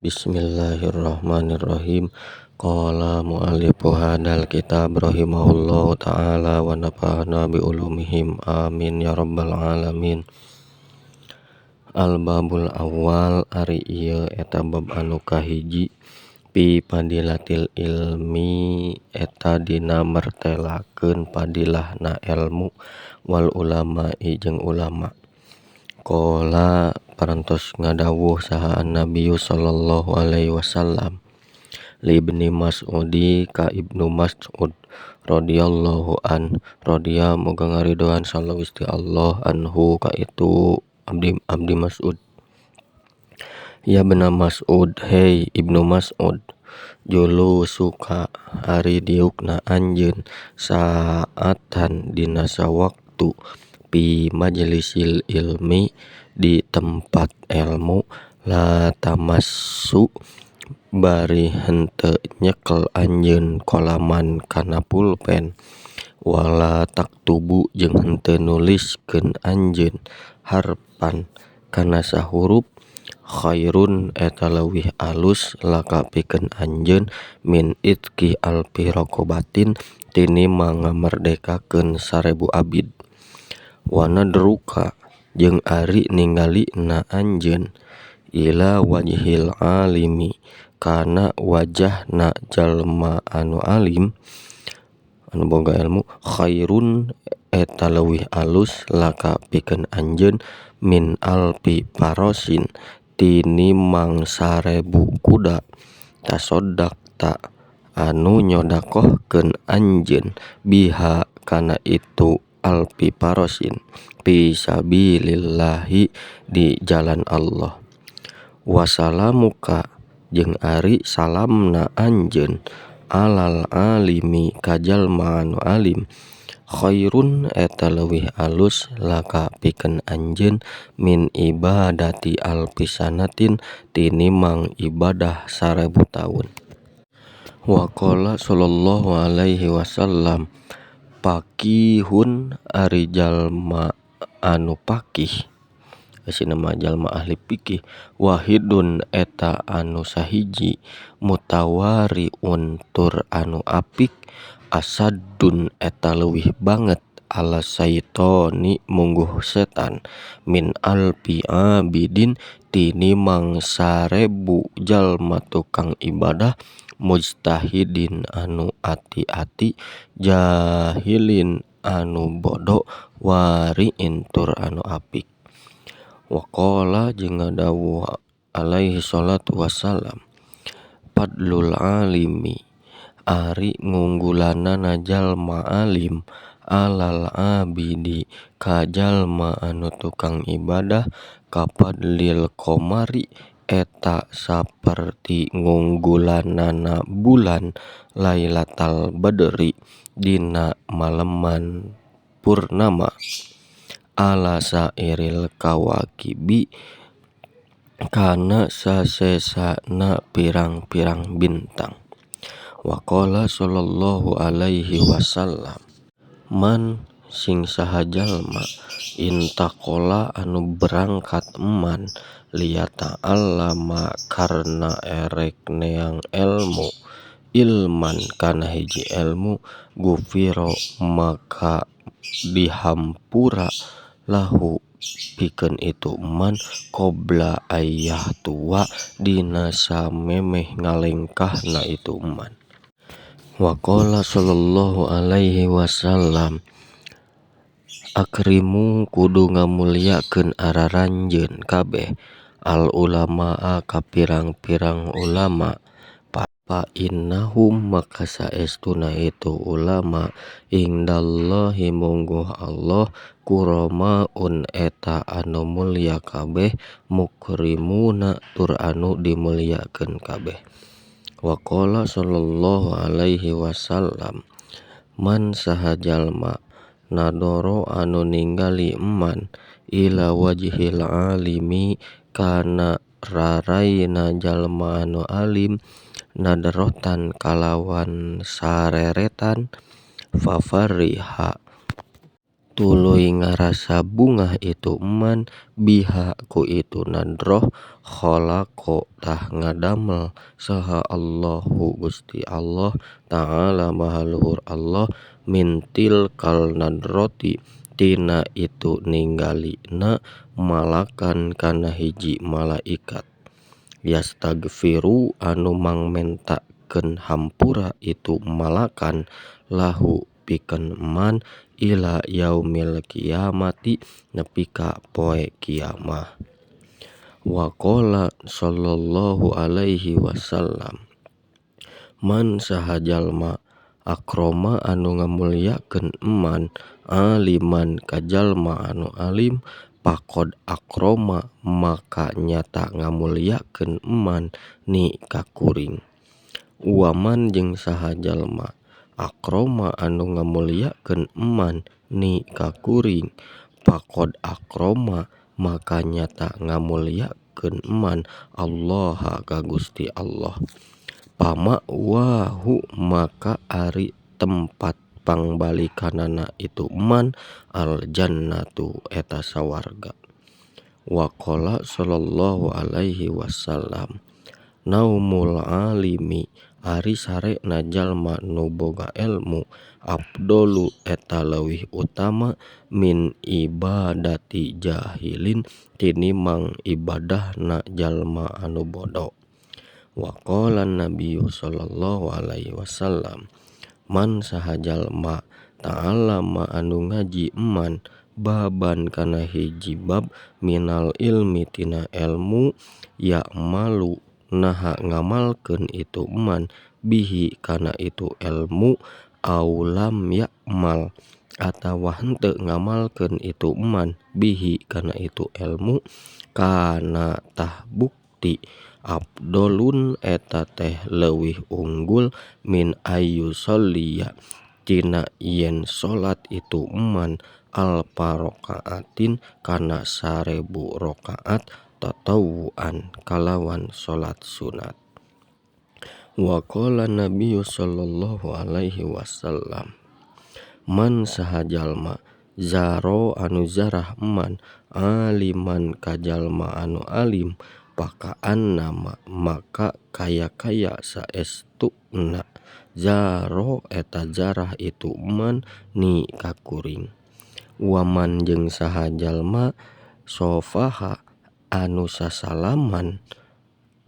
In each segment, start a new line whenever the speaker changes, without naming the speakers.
Bismillahirrahmanirrahim. Qala muallifu hadzal kitab rahimahullahu taala wa nafa'ana bi ulumihim amin ya rabbal alamin. Al babul awal ari ieu eta bab anu kahiji pi fadilatil ilmi eta dina mertelakeun fadilahna elmu wal ulama'i jeung ulama. Qala parantos ngadawuh saha Nabi sallallahu alaihi wasallam li Ibni Mas'udi ka Ibnu Mas'ud radhiyallahu an radhiya muga ngaridoan sallallahu Gusti Allah anhu ka itu abdi Mas'ud. Ya bna Mas'ud, hei Ibnu Mas'ud, julusuka ari diukna anjeun saatan dina sawaktu fi majlisil ilmi di tempat elmu la tamassu bari henteu nyekel anjeun qalaman kana pulpen wala taktubu jeung henteu nuliskeun anjeun harfan kana sahurup khairun eta leuwih alus laka pikeun anjeun min itqi alfi raqabatin tinimbang ngamerdekakeun 1000 abid. Wa nadruka jeung ari ningalina anjeun ila wajhil alimi kana wajahna jalma anu alim anu boga ilmu khairun eta leuwih alus laka pikeun anjeun min alfi farosin tinimbang 1000 kuda tasoddaqta anu nyodakohkeun anjeun biha kana itu alfi farosin fi sabilillahi di jalan Allah. Wassalamuka jeung ari salamna anjeun alal alimi ka jalma anu alim khairun eta leuwih alus laka pikeun anjeun min ibadati alfi sanatin tinimbang ibadah 1000 taun. Wa qala sallallahu alaihi wasallam faqihun ari jalma anu faqih eusina mah jalma ahli fikih wahidun eta anu sahiji mutawariun tur anu apik asaddun eta leuwih banget ala syaitoni mungguh setan min alfi abidin tinimbang 1000 jalma tukang ibadah mujtahidin anu ati-ati jahilin anu bodo wariin tur anu apik. Waqala jeung ngadawuh alaihi salatu wassalam fadlul alimi ari ngunggulanana jalma alim alal abidi ka jalma anu tukang ibadah kafadlil qamari eta saperti ngunggulanana bulan lailatal badri dina maleman purnama ala sairil kawakibi kana sasesana pirang-pirang bintang. Waqala sallallahu alaihi wasallam man sing saha jalma intaqala anu berangkat eman liyata'allama karna erek neang elmu ilman kana hiji elmu gufiro maka dihampura lahu pikeun itu man qabla ayyah tua dina samemeh ngalengkahna itu man. Waqala sallallahu alaihi wasallam akrimu kudu ngamulyakeun araranjeun kabeh al ulamaa ka pirang-pirang ulama fa innahum maka saestuna itu ulama indallahi mungguh Allah kuramaun eta anu mulya kabeh mukrimuna tur anu dimulyakeun kabeh. Waqala sallallahu alaihi wasallam man saha jalma nadoro anu ningali eman ila wajhil alimi kana raraina jalma anu alim nadrotan kalawan sareretan fafariha Tuluy ngarasa bungah itu man biha ku itu nadroh khalaqa tah ngadamel saha Allahu Gusti Allah ta'ala maha luhur Allah min tilkal nadroti tina itu ninggalina malakan kana hiji malaikat yastagfiru anu mangmentakeun hampura itu malakan lahu pikeun man ila yaumil qiyamati nepi ka poe kiamah. Waqala sallallahu alaihi wasallam man saha jalma akroma anu ngamulyakeun eman aliman ka jalma anu alim faqad akroma maka nyata ngamulyakeun eman ni ka kuring. Waman jeung saha jalma akroma anu ngamulyakeun eman ni ka kuring faqad akroma maka nyata ngamulyakeun eman Allaha ka Gusti Allah. Pama'wahu maka ari tempat pangbalikanana itu eman aljannatu eta sawarga. Waqala sallallahu alaihi wasallam naumul alimi ari sarena jalma nu boga elmu afdhalu eta leuwih utama min ibadati jahilin tinimbang ibadahna jalma anu bodo. Waqala nabiyyu sallallahu alaihi wasallam man saha jalma ta'allama anu ngaji eman baban kana hiji bab minal ilmi tina elmu ya'malu naha ngamalkeun itu eman bihi kana itu elmu aw lam ya'mal atawa henteu ngamalkeun itu eman bihi kana itu elmu kana tah bukti afdholun eta teh leuwih unggul min ayyusholliya tina yen salat itu eman alfa rokaatin kana 1000 rokaat tatawuan kalawan salat sunat. Waqala nabiyyu sallallahu alaihi wasallam man saha jalma zaro anu zarah eman aliman ka jalma anu alim pakaan nama maka kaya-kaya saestuna zaro eta zarah itu eman ni ka kuring. Waman jeung saha jalma sofaha anu sasalaman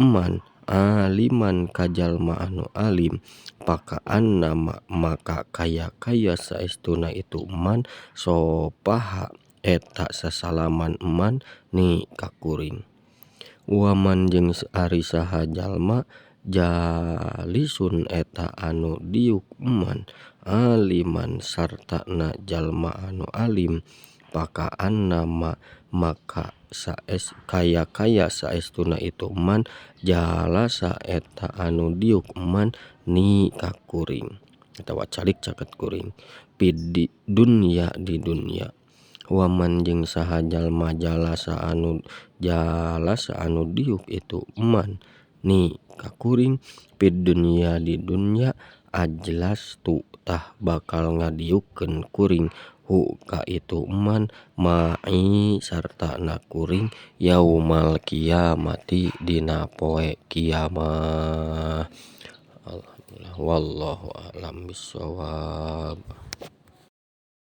eman aliman ka jalma anu alim pakaan nama maka kaya-kaya saestuna itu eman sofaha eta sasalaman eman ni ka kuring. Waman jeung ari saha jalma jalisun eta anu diuk eman aliman sartana jalma anu alim pakaan nama maka saes kaya-kaya saestuna itu eman jalasa eta anu diuk eman ni ka kuring atawa calik caket kuring fid dunya di dunya. Waman jeung saha jalma jalasa anu diuk itu eman ni ka kuring fid dunya di dunya ajlastu tah bakal ngadiukkeun kuring hu ka itu eman ma'i sartana kuring yaumal qiyamati dina poe kiamah. Alhamdulillah wallahu a'lam bissawab.